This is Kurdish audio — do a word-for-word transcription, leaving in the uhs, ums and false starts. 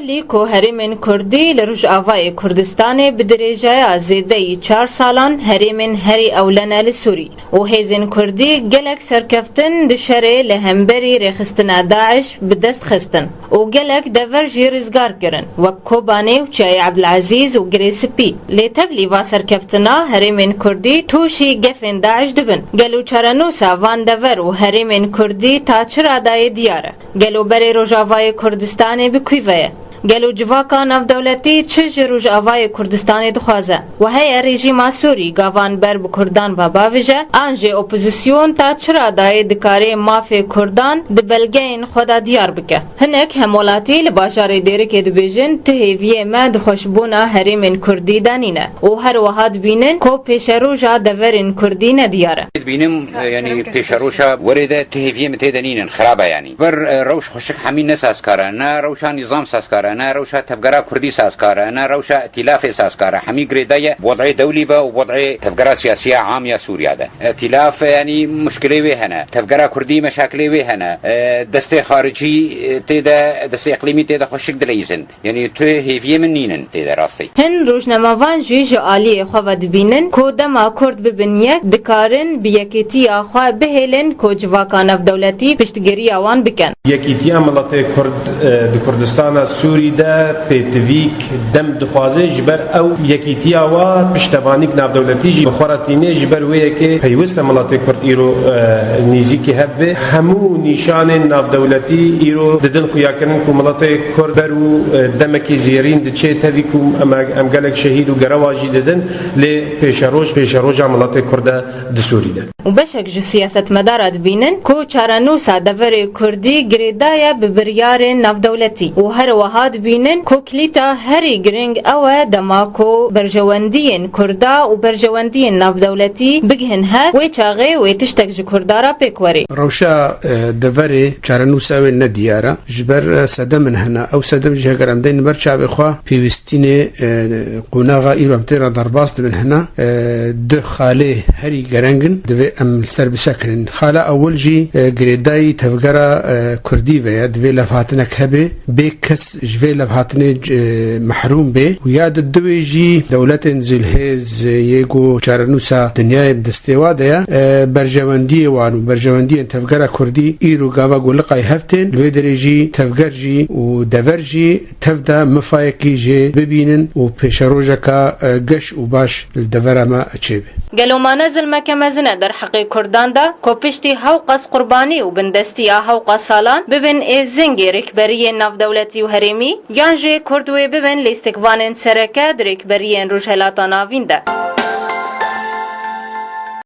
Lî ku herêmên Kurdî li Rojavayê Kurdistanê bi dirêjaya zêdeyî çar salan herêmên herî ewle ne li Sûrî û hêzên Kurdî gelek serkeftin di şerê li hemberî rêxistina DAIŞ bi dest xistin û gelek dever jî rizgar kirin, wek Kobanê û Çiyayê Ebdilezîz û Girê Spî. Lê tevlî va serkeftina herêmên Kurdî tûşî gefên DAIŞ dibin. Gelo çarenûsa van dever û herêmên Kurdî ta çi radayê diyar e? Gelo berê Rojavayê Kurdistanê bi kû ve ye? Gelo civaka navdewletî çi ji Rojavayê Kurdistanê dixwaze? Wa heye rejîma Sûrî gavan ber bi Kurdan ve bavêje, an jî opozîsyon ta çi radayê dikarê mafê Kurdan di belgeyên xwe de diyar bike? Hinek hemwelatî li bajarê Dêrikê dibêjin, tu hêviyê me di xweşbûna herêmên Kurdî de nîne û her wiha dibînin ku pêşeroja deverên Kurdî nediyar e. Dibînim, e, yanî pêşeroja werê de tu hêviyê min tê de nînin, xirab e yanî. Ber, e, rewş xweşik hemî ne sazkar e, ne rewşa nîzam sazkar e, ne rewşa tevgera Kurdî sazkar e, ne rewşa îtîlafê sazkar e. Hemî girêdayî ye wed'ê dewlî ve û wed'ê tevgera siyasî ya am ya Sûriya de. Îtîlaf, e, yanî muşkilê wê hene. Tevgera Kurdî meşakilê wê hene. E, destê xaricî, e, tê de, destê îqlîmî tê de xweşik dileyîzin. Yanî tu hêviyê min nînin tê de rastî. Hin rojnamevan jî ji aliyê xwe ve dibînin ku dema Kurd bibin yek, dikarin bi yekîtiya xwe bihêlin ku civaka navdewletî piştgiriya wan bikin. Yekîtiya miletê Kurd, e, di Kurdistana Sûrî de pêtivîk dem dixwaze, ji ber ew yekîtiya wa piştevanîk navdewletî jî bi xwe re tîne, ji ber wê yekê pêwist e miletê Kurd îro, e, nêzîkî hev be. Hemû nîşanên navdewletî îro didin xuyakirin ku miletê Kurd ber û, e, demekî zêrîn diçe, tevî ku em, em gelek şehîd û gerewa jî didin, lê pêşeroj, pêşeroja miletê Kurd e di Sûrî de. Û beşek ji siyasetmedara dibînin ku çarenûsa deverê Kurdî girêdaye bi biryarên navdewletî û her wiha dibînin ku kilîta herî giring ew e dema ku berjewendiyên Kurda û berjewendiyên navdewletî bigihin hev, wê çaxê wê tiştek ji Kurda re pêk werê. Rewşa, e, deverê çarenûsa wê ne diyar e. Ji ber, e, sedemên hene. Ew sedem jî heger em deynin ber çavê xwe, pêwîstînê, e, qonaxa îro em tê re derbas dibin hene. E, du xalê herî gereng in, divê em li ser bisekinin. Xala ewil jî, e, girêdayî tevgera, e, Kurdî ve ye, divê levhatinek hebe. Bê kes ji vê levhatinê, e, mehrûm bê. Û ya di duwê jî dewletên zilhêz, e, yê ku çarenûsa dinyayê bi destê wa de ye, e, berjewendiyê wan û berjewendiyên tevgera Kurdî îro gava ku liqay hev tên, li vê derê jî tevger jî û dever jî tev de mifayekî jê bibînin û pêşerojeka, e, geş û baş li devera me çêbe. Gelo mane zilmeke mezin e derheqê Kurdan de ku piştî hewqas qurbanî û bindestiya hewqas salan bibin êzingê rêkberiyên navdewletî û herêmî, yan jî Kurd wê bibin lîstikvanên sereke di rêkberiyên Rojhelata Navîn de?